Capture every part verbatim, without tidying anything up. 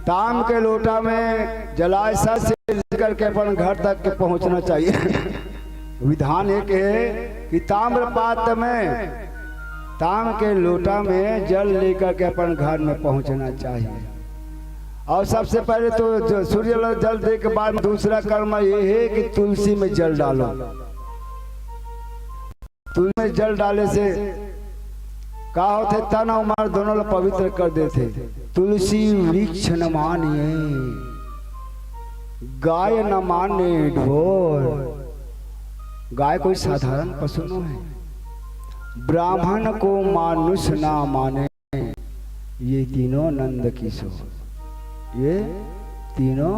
ताम के लोटा में जलाय, सत से लेकर के अपन घर तक के पहुंचना चाहिए। विधान एक है कि ताम्र पात्र में ताम के लोटा में जल लेकर के अपन घर में पहुंचना चाहिए। और सबसे पहले तो जो सूर्य ल जल दे के बाद में दूसरा कर्म ये है कि तुलसी में जल डालो। तुलसी में जल डाले से का होथे? तन अउ मन दोनों ल पवित्र कर देथे। तुलसी वृक्ष न मानिए, गाय न माने ढोर। गाय कोई साधारण पशु नो है। ब्राह्मण को मानुष ना माने, ये तीनों नंद किशोर, ये तीनों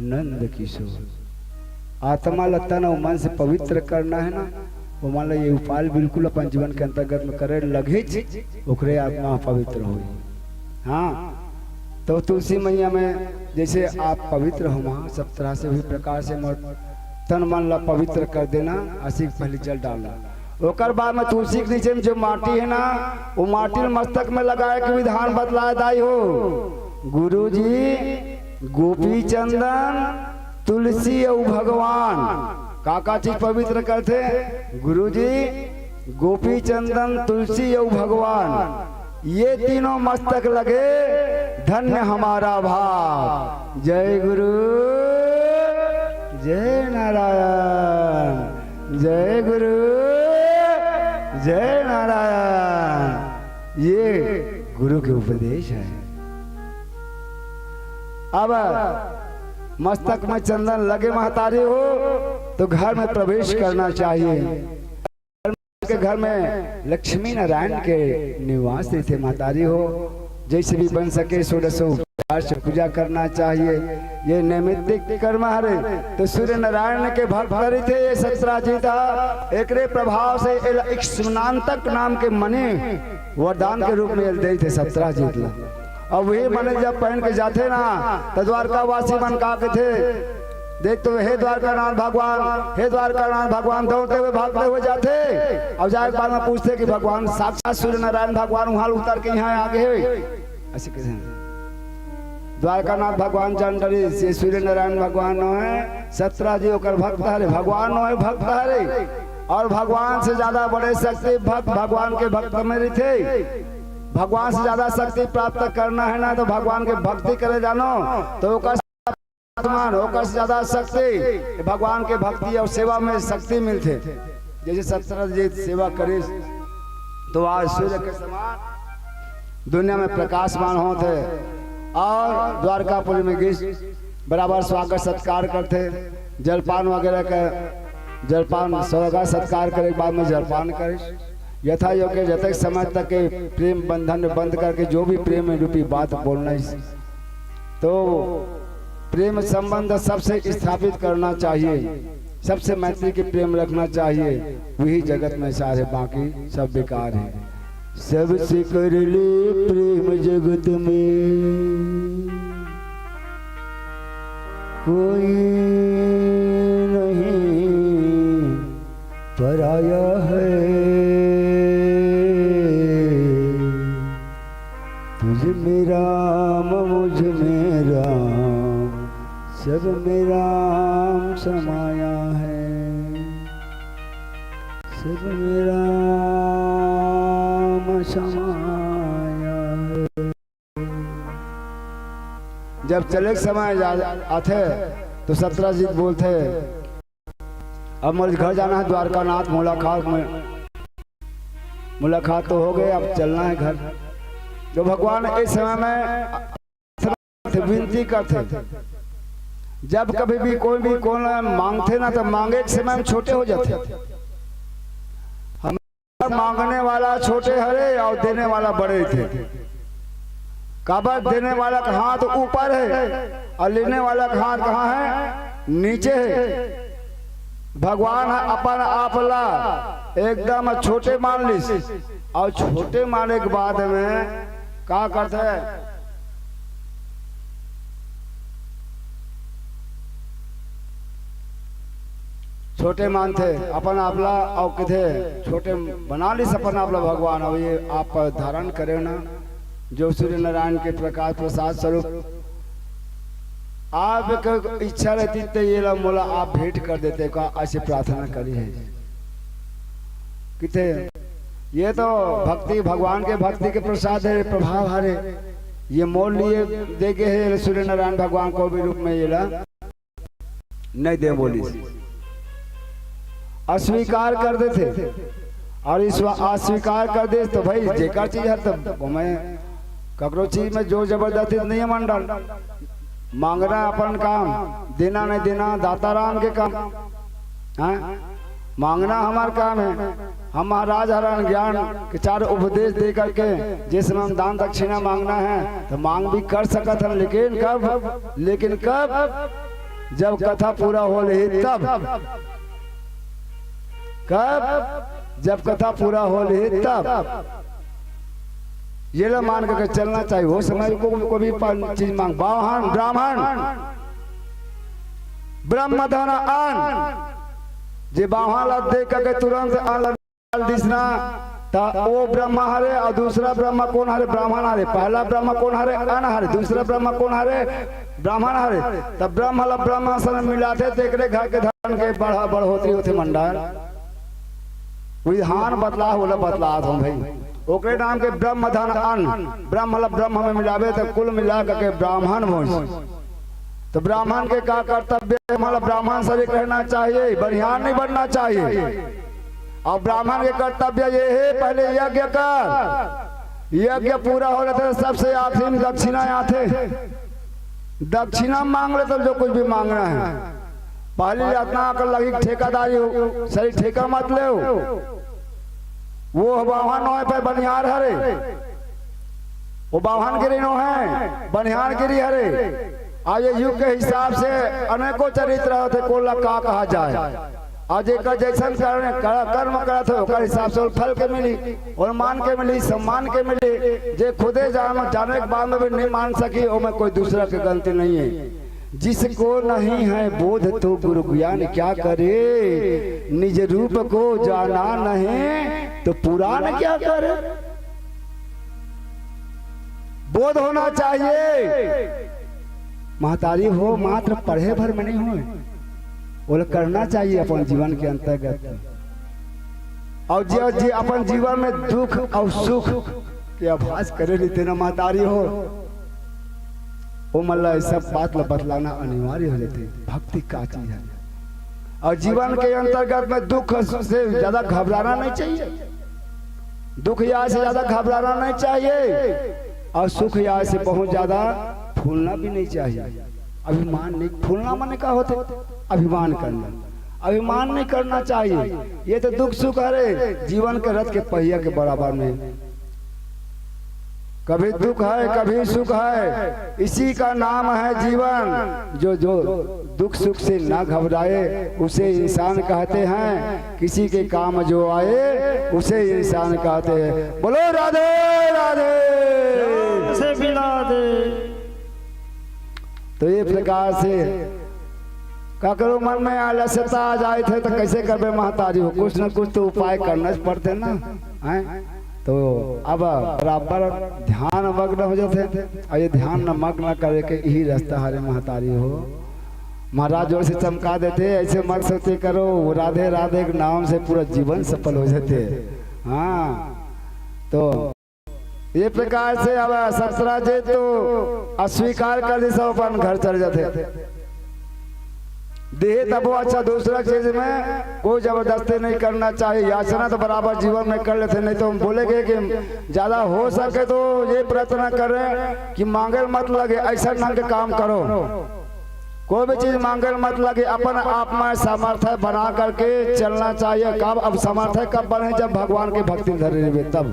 नंद किशोर। आत्मा ल तन अउ मन से पवित्र करना है ना, वो मन ल ये उपाय बिल्कुल अपन जीवन के अंतर्गत में करे लगही, ओकरे आत्मा पवित्र होही। हाँ, तो तुलसी मैया में जैसे आप पवित्र हो, वहाँ सब तरह से भी प्रकार से मोर तन मन ला पवित्र कर देना, असी पहले जल डालना। ओकर बाद में तुलसी के नीचे में जो माटी है ना, वो माटी ल मस्तक में लगाए के विधान बतलाए दाई हो। गुरुजी, गोपी चंदन, तुलसी अउ भगवान, का का चीज पवित्र करथे? गुरुजी, गोपी चंदन, तुलसी अउ भगवान, ये तीनों मस्तक लगे, धन्य हमारा भाव। जय गुरु, जय नारायण, जय गुरु, जय नारायण। ये गुरु के उपदेश है। अब मस्तक में चंदन लगे महतारी हो, तो घर में प्रवेश करना चाहिए। के घर में लक्ष्मी नारायण के निवास रहिथे महतारी हो। जैसे भी बन सके षोडश उपचार से पूजा करना चाहिए। ये नैमित्तिक कर्म हरे। तो सूर्य नारायण के भक्त रहिथे ये सत्राजीत ह। एकरे प्रभाव से एला इक्ष्मणांतक नाम के मणि वरदान के रूप में एला दे थे सत्राजीत ला। अब वही मणि जब पहन के जाथे ना, तो द्वारका वासी मन का कथे, देख तो हे द्वारकानाथ भगवान, हे द्वारकानाथ भगवान, दौड़ते हुए भागते हुए जाथे। अब जाए के बाद में पूछथे कि भगवान साक्षात सूर्य नारायण भगवान वहां उतर के यहाँ आ गए हे। अइसे कथे। द्वारकानाथ भगवान जान डरिस, ये सूर्य नारायण भगवान नो हे, सत्राजीत ओकर भक्त हरे, भगवान नो हे, भक्त हरे। और भगवान से ज्यादा बड़े शक्ति भक्त भगवान के भक्त में रहिथे। भगवान से ज्यादा शक्ति प्राप्त करना है ना, तो भगवान के भक्ति करे जानो, तो ओकर मान, ओकर से ज्यादा शक्ति भगवान के भक्ति और सेवा में शक्ति मिलथे। जैसे सत्राजीत सेवा करिस, तो आज सूर्य के समान दुनिया में प्रकाशमान होत हे। और द्वारकापुरी में गिस बराबर स्वागत सत्कार करथे, जलपान वगैरह के, जलपान स्वागत सत्कार करे के बाद में जलपान करिस। यथा योग्य जतक समय तक के प्रेम बंधन में बंध करके जो भी प्रेम रूपी बात बोलना है, तो प्रेम संबंध सबसे स्थापित करना चाहिए, सबसे मैत्री के प्रेम रखना चाहिए, वही जगत में सार है, बाकी सब बेकार है। सबसे कर ले प्रेम जगत में, कोई नहीं पराया है। तुझ में राम, मुझ में राम, सब में राम समाया है, सब में राम समाया है। जब चले के समय जा-, आथे, तो सत्राजीत बोलथे, अब मोर घर जाना है द्वारकानाथ, मुलाकात में, मुलाकात तो हो गए, अब चलना है घर। तो भगवान इस समय में विनती करथे, जब कभी भी कोई भी कोई मांगथे ना, तो मांगे के समय में छोटे हो जाथे। हम मांगने वाला छोटे हरे और देने वाला बड़े थे। काबर देने वाला का हाथ ऊपर है और लेने वाला का हाथ कहाँ है? नीचे है। भगवान ह अपन आप ला एकदम छोटे मान लिस और छोटे माने के बाद में का करथे? छोटे मानथे अपन आप ला, अउ कथे छोटे बना लिस अपन आप ला भगवान। अउ ये आप धारण करे ना, जो सूर्य नारायण के प्रकाश प्रसाद स्वरूप, आप के इच्छा रहती त ये ला मोला आप भेंट कर देते का, ऐसे प्रार्थना करी है। किथे ये तो भक्ति, भगवान के भक्ति के प्रसाद है, प्रभाव हरे। ये मोर लिए दे गे है सूर्य नारायण भगवान को भी रूप में ये ला नहीं दे बोलिस। अस्वीकार कर देथे। और इस अस्वीकार कर दे तो भाई जेकर चीज है तब मैं ककरो चीज में जोर जबरदस्ती नहीं है मंडल। मांगना अपन काम, देना नहीं देना दाता राम के काम। हाँ, मांगना हमार काम है। हम महाराज हरन ज्ञान के चार उपदेश दे करके जिस समय हम दान दक्षिणा मांगना है तो मांग भी कर सकत हन, लेकिन कब? लेकिन कब? जब कथा पूरा हो लेही तब। कब? जब कथा पूरा हो लेही तब। ये ला मान के चलना चाहिए। वो समय को, को भी पन-, चीज मांग, बावहन, ब्राह्मण, ब्रह्म धन अन्न, जे बावहन ला दे करके तुरंत अन्न ला दिसना, त वो ब्रह्म हरे और दूसरा ब्रह्म कौन हरे? ब्राह्मण हरे। पहला ब्रह्म कौन हरे? अन्न हरे। दूसरा ब्रह्म कौन हरे? ब्राह्मण हरे। तब ब्रह्म ला ब्रह्म सन मिलाथे, तेकरे घर के धन के बढ़ा बढ़ोतरी होथे मंडल। विधान बतला, ओला बतलात हूँ भाई। ओकरे नाम के ब्रह्म धन अन्न, ब्रह्म ला ब्रह्म में मिलावे त कुल मिला करके ब्राह्मण भोज। तो ब्राह्मण के का कर्तव्य? मतलब ब्राह्मण सरीख रहना चाहिए, बढ़िया नहीं बनना चाहिए। और ब्राह्मण के कर्तव्य ये है, पहले यज्ञ कर, यज्ञ पूरा हो लेते तो सबसे आखिरी में दक्षिणा आथे। दक्षिणा मांग ले तब जो कुछ भी मांगना है। पहली यातना आकर लगी ठेकेदारी हो, सही ठेका मत ले। वो बावहन नोहे पे बनिहार हरे, वो बावहन गिरी नोहे, बनिहार गिरी हरे। आज ये युग के हिसाब से अनेकों चरित्र होते, कोन ला का कहा जाए। आज एक जैसन कर्म, कर्म करत हो, ओकर हिसाब से फल के मिली, और मान के मिली, सम्मान के मिली। जे खुदे जान, जाने के बाद में भी नहीं मान सकी, ओमे कोई दूसरा के गलती नहीं है। जिसको नहीं है बोध तो गुरु ज्ञान क्या करे, निज रूप को जाना नहीं तो पुराण क्या करे। बोध होना चाहिए। महतारी हो मात्र पढ़े भर में नहीं हो, ओला करना चाहिए अपन जीवन के अंतर्गत। और जे, जे अपन जीवन में दुख और सुख के आभास करे रहिथे ना महतारी हो, ओमन ला ये सब बात ला बतलाना अनिवार्य हो जाथे। भक्ति का चीज है? और जीवन के अंतर्गत में दुख से ज्यादा घबराना नहीं चाहिए, दुख या से ज्यादा घबराना नहीं चाहिए, और सुख या से बहुत ज्यादा फूलना भी नहीं चाहिए। अभिमान नहीं, फूलना माने का होथे? अभिमान करना। अभिमान नहीं करना चाहिए। ये तो दुख सुख हरे, जीवन के रथ के पहिया के बराबर में। कभी दुख है, कभी सुख है, इसी का नाम है जीवन। जो, जो दुख सुख से ना घबराए, उसे इंसान कहते हैं। किसी के काम जो आए, उसे इंसान कहते हैं। बोलो राधे राधे। से मिला दे। तो ये प्रकार से ककरो मन में आलस्यता आ जाए थे तो कैसे करबे महतारी हो? कुछ न कुछ तो उपाय करना ही पड़ते ना, हैं? तो अब बराबर ध्यान मग्न हो जाते, और ये ध्यान न मग्न करे के यही रास्ता हरे महतारी हो। महाराज जोर से चमका देते, ऐसे मत सोचे करो, वो राधे राधे के नाम से पूरा जीवन सफल हो जाते। हाँ, तो ये प्रकार से अब ससुरा जी तो अस्वीकार कर दी, सब अपन घर चल जाते। देहे तब वो अच्छा, दूसरा चीज में कोई जबरदस्ती नहीं करना चाहिए। याचना तो बराबर जीवन में कर लेते, नहीं तो हम बोलेंगे कि ज्यादा हो सके तो ये प्रयत्न करें कि मांगे मत लगे, ऐसा ढंग के काम करो। कोई भी चीज मांगे मत लगे, अपन आप में सामर्थ्य बना करके चलना चाहिए। कब, अब सामर्थ्य कब बने? जब भगवान के भक्ति धरे रहिबे तब।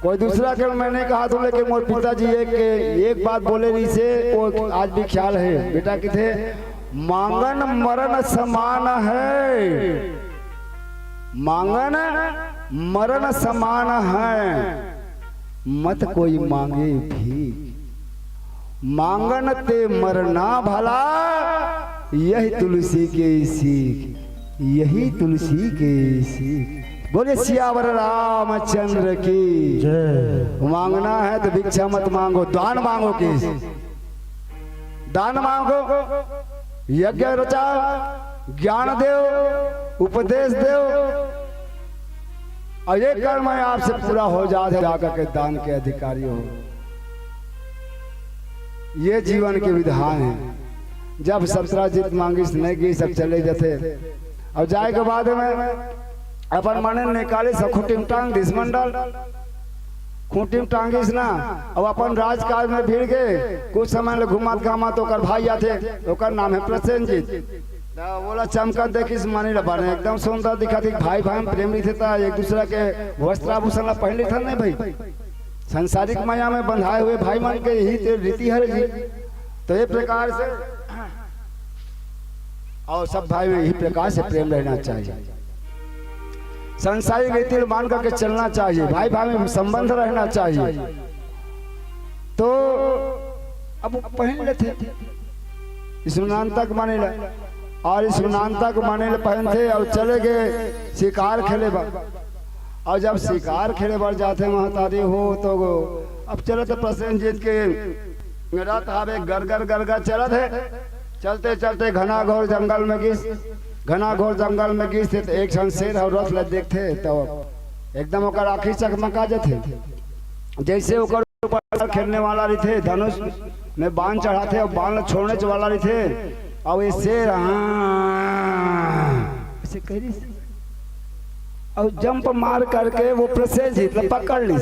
कोई दूसरा के मैं नहीं कहा था, लेकिन मोर पिताजी एक, एक बात बोले रही से, वो आज भी ख्याल है। बेटा किथे, मांगन मरण समान है, मांगन मरण समान है, मत कोई मांगे भीख। मांगन ते मरना भला, यही तुलसी के सीख, यही तुलसी के सीख। बोले सियावर रामचंद्र की जय। मांगना है तो भिक्षा मत मांगो, दान मांगो। किस दान मांगो, यज्ञ रचा, ज्ञान देव, उपदेश देव, और ये कर्म है आपसे पूरा हो जात है, जाकर के दान के अधिकारी हो। ये जीवन के विधान है। जब सत्रह जीत मांगिस नहीं गई, सब चले जाते, और जाए के बाद में अपन मने निकाले सब खुटिम टांग दिस मंडल, खूंटी में टांगिस ना, अब अपन राजकाज में भिड़ के कुछ समय ले घुमात घामात ओकर भाई आथे, ओकर नाम है प्रसेनजीत। त ओला चमकत देखिस, मानी ला बने एकदम सुंदर दिखत हे। भाई भाई में प्रेम रहिथे त एक दूसरा के वस्त्राभूषण ला पहन लेथन नहीं भाई, संसारिक माया में बंधाए हुए भाई मन के यही ते रीति हरे जी। तो ये प्रकार से और सब भाई में यही प्रकार से प्रेम रहना चाहिए, संसारिक रीति मान करके चलना चाहिए, भाई भाई में संबंध रहना चाहिए। तो अब वो पहन लेथे, स्मृणांतक माने ला, और स्मृणांतक माने ला पहनथे और चले गए शिकार खेले बर। और जब शिकार खेले बर जाथे महतारी हो, तो अब चलत प्रसेनजीत के रथ हवे, गरगर गरगर चलत हे। चलते चलते घना घोर जंगल में गिस, घना घोर जंगल में गिस थे, तो एक झन शेर और रथ ल देखथे, तो एकदम ओकर आँखी चकमका जथे। जैसे ओकर ऊपर खेलने वाला रहिथे, धनुष में बाण चढ़ाथे और बाण ल छोड़ने वाला रहिथे, और ये शेर हाँ ऐसे कह रही, और जंप मार करके वो प्रसेनजीत ल पकड़ ली।